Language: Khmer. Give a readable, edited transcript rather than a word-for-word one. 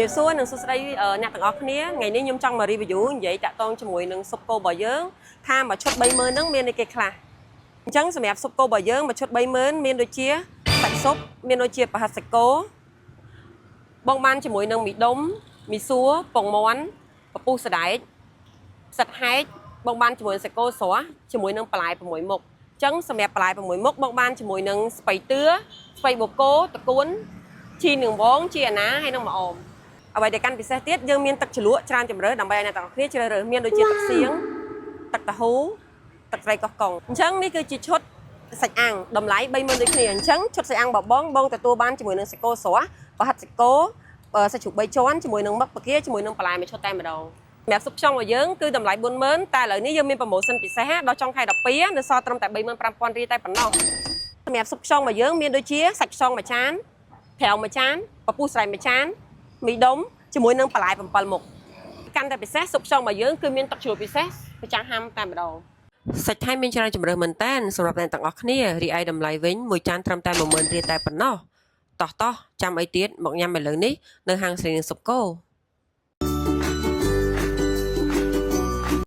រាបសួរនិងសួស្តីអ្នកទាំងអស់គ្នាថ្ងៃនេះខ្ញុំចង់មក review និយាយតាក់ទងជាមួយនឹងស៊ុបគោរបស់យើងថាមួយឈុត30000ហ្នឹងមានអីគេខ្លះអញ្ចឹងសម្រាប់ស៊ុបគោរបស់យើងមួយឈុត30000មានដូចជាសាច់ស៊ុបមានដូចជាប្រហិតសាច់គោបងបានជាមួយនឹងមីដុំមីសួរពងមាន់ពពុះសដែកផ្សិតហែកបងបានជាមួយនឹងសាច់គោស្រស់ជាមួយនឹងបន្លែ6មុខអញ្ចឹងសម្រាប់បន្លែ6មុខបងបានជាមួយនឹងស្ពៃតឿស្ពៃបូកូតកួនជីនឹងវងជីអាណាហើយនឹងម្អម អ្វីដែលកាន់ពិសេសទៀតយើងមានទឹកជ្រលក់ច្រើនជម្រើសដើម្បីឲ្យអ្នកទាំងអស់គ្នាជ្រើសរើសមានដូចជាទឹកសៀងទឹកតាហ៊ូទឹកត្រីកោះកុងអញ្ចឹងនេះគឺជាឈុតសាច់អាំងតម្លៃ30000ដូចគ្នាអញ្ចឹងឈុតសាច់អាំងបបងបងទទួលបានជាមួយនឹងសាច់គោស្រស់ប្រហិតសាច់គោសាច់ជ្រូក3ជាន់ជាមួយនឹងមឹកពគាជាមួយនឹងបន្លែមួយឈុតតែម្ដងសម្រាប់ស៊ុបខ្យងរបស់យើងគឺតម្លៃ40000តែឥឡូវនេះយើងមាន promotion ពិសេសដល់ចុងខែ12នៅសល់ត្រឹមតែ35000រៀលតែប៉ុណ្ណោះសម្រាប់ស៊ុបខ្យងរបស់យើងមានដូចជាសាច់ខ្យងមួយចានត្រាវមួយចានពពុះស្រែមួយចានមីដុំជាមួយនឹងបន្លែ7មុខកាន់តែពិសេសស៊ុបខ្យងរបស់យើងគឺមានទឹកជ្រលក់ពិសេសប្រចាំហាំតែម្ដងសាច់ថៃមានច្រើនជម្រើសមែនតើសម្រាប់អ្នកទាំងអស់គ្នារីឯតម្លៃវិញមួយចានត្រឹមតែ10000រៀលតែប៉ុណ្ណោះតោះតោះចាំអីទៀតមកញ៉ាំឥឡូវនេះនៅហាងស្រីនឹងស៊ុបគោ។